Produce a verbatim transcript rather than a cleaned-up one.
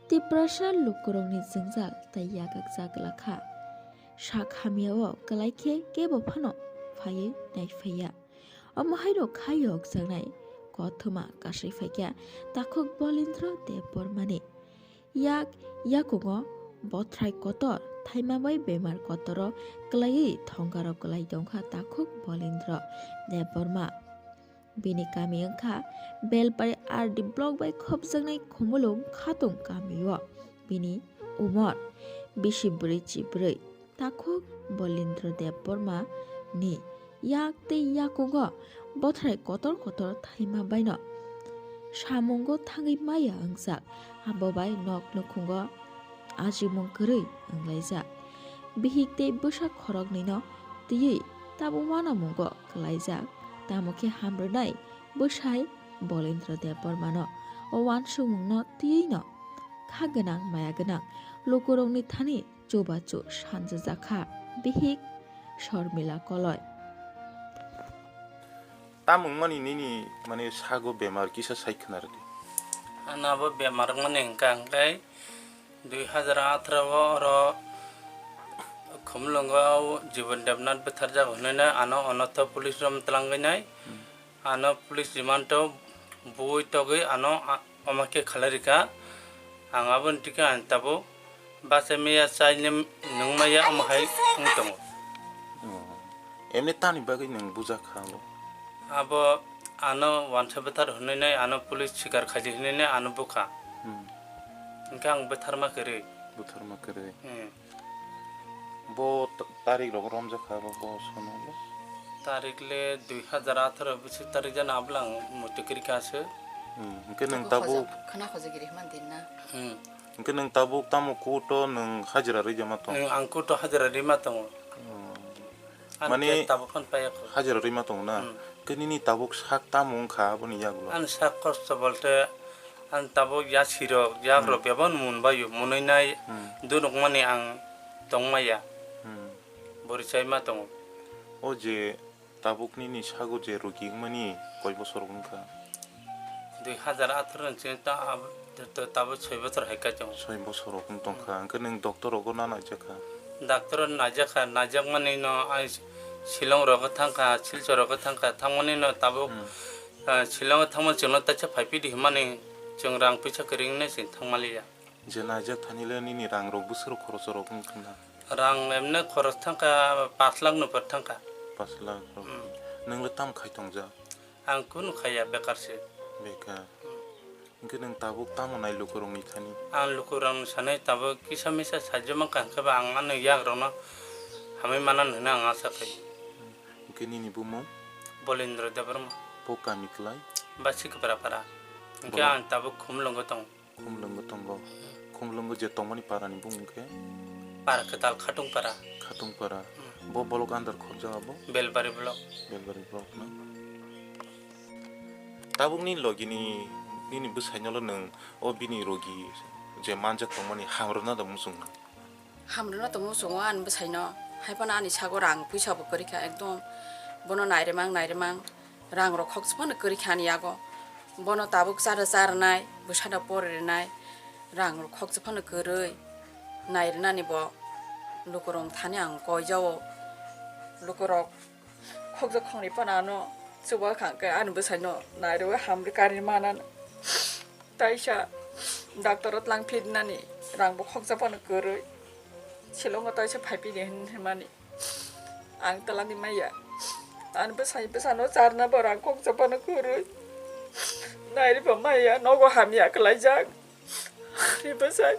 Tiprasa lukurokni jwngjal tei yakakjak glak kha. Sak hamyao kwlai khe kebo phano phaiwi naiphaiya. Omo haino khayokjaknai kothoma kasui phaikha takhuk Bolindra Debbarmani. Yak yakungo bothrai kotor thaima bai bemar kotoro kwlaiwi thongaro kwlai tongkha takhuk Bolindra Debbarma. Bini kami wngkha Belpari R D block bai khopjaknai Khumulwng Khatung kamio. Bini umor bisi bwrwi chibrwi. Takhuk Bolindra Debbarma ni yak tei yakungo bothrai kotor kotor thaima baino samungo thangwi maya wngjak, abo bai nok nukhungo ajimung kwrwi wnglaijak. Bihik tei bwsa khoroknwino twiwi tabuk wanamungo kwlaijak, tamo khe hamrwnai bwsai Bolindra Debbarmano o wansukmungno twiwino kha gwnang maya gwnang lukurokni thani chubachu sanjajak kha bihik Shormila Koloi. Tamo wngmani nini mane sago bemar kisa sai khna rwdi. Ano abo bemar wngmani hwnkha hwnkhe dui hazar atharo o oro Khumulwngo Jibon Debnath bwtharjak hwnwi ano onotho police rom twlangwi nai. Hmm. Ano police remand o bui togwi ano a-, omo khe khalai rikha. Ang aboni tike ang tabuk bachai maya chai nung maya omo hai wng tongo. Oh. Emni tamni bagwi nwng bujak kha abo? Abo ano wansa bwthar hwnwi nai ano police sikar khaidi hwnwi nai ano bukha. Hmm. Hwnkhe ang bwtharma kwrwi. Bwtharma kwrwi. Hmm. Bo t-, tarik rogo romjak kha abo bo sono le? Tarik le dui hazar atharo bisi tarik jana ablang muitu kwrwi kha se. Hmm, hwnkhe nwng tabuk khana khoja giri hwnman din na. Hmm. Hwnkhe nwng tabuk tamo court o nwng hajira rwjama tong? Hmm, ang court o hajira rwma tongo. Hmm. Ani mane case tabuk phano paiya kho. Hajira rwma tongo na? Hmm. Hwnkhe nini tabuk sak tamo wngkha aboni yagulo? Ani sak kosto bolte ani tabuk yasirok, yagrok hmm bebak munbaio, munui nai hmm dunukmani ang tongmaya. Hmm. Bwrwi chaima tongo. O je tabuk nini sago je rogi wngmani koi bosor wngkha? Dui hazar atharo ni simi ta-, ab-, to-, tabuk soi bosor hai kha tongo. Soi bosor rok wng tongkha. Hmm. Hwnkhe nwng doctor rogo na naijakha? Doctor o naijakha, naijakmani no ai Shillong rogo thangkha, Silchar rogo thangkha, thangmani no tabuk, hmm, ah, Shillong o thangmani chwngno taisa phaiphidi hwnmani chwng rang puisa kwrwi wngnai chwng thangmaliya. Je naijak thani le nini rang rok bwswk rok khoroch rok wng khna? Rang emne khoroch thangkha pash lakh ni upor thangkha. Pash lakh rok. Hmm. Nwng le tam khai tongjak? Ang kunu khaiya, bekar se. Bekar. Hmm. Hwnkhe nwng tabuk tamo nai lukurokni thani? Ang lukurokni sanai tabuk kisa misa sahajyo mankha hwnkhe ba ang ani yakrokno hamwi manan hwnwi ang asa khai. Hwnkhe nini bumung? Bolindra Debbarma. Bo kami klai? Basi Kwpra para. Hwnkhe bolong? Ang tabuk Khumulwngo tongo. Khumulwngo tongo. Khumulwngo je tongmani parani bumung khe? Para kwtal Khatungpara. Khatungpara. Hmm. Bo bolok under khobjak abo? Belbari block. Belbari block no. Tabukni logini nini bwsaino nwng o bini rogi je manjak tongmani hamrwna da muchung nang? Hamrwna tong muchungo ani bwsaino. Haiphano ani sago rang puisa bo kwrwi kha ekdom. Bono nairimang nairimang. Rang rok khoksa phano kwrwi kha ani yago. Bono tabuk chara charnai, bwsano pori rwnai. Rang rok khoksa phano kwrwi. Nai rwnani bo lukurok thani ang koi jao. Lukurok khoksa khongni phano ano chuba kha hwnkhe ani bwsaino nai rwui hamri kari manano. Taisa doctor o tlang phirnani rang bo khoksa phano kwrwi. Shillong o taisa phai phidi hin hwnmani. Ang twlangwi maya. Ani bwsai bwsano charna bo rang khoksa phano kwrwi. Nairi bo maya, nogo hamya kwlaijak. Ani bwsai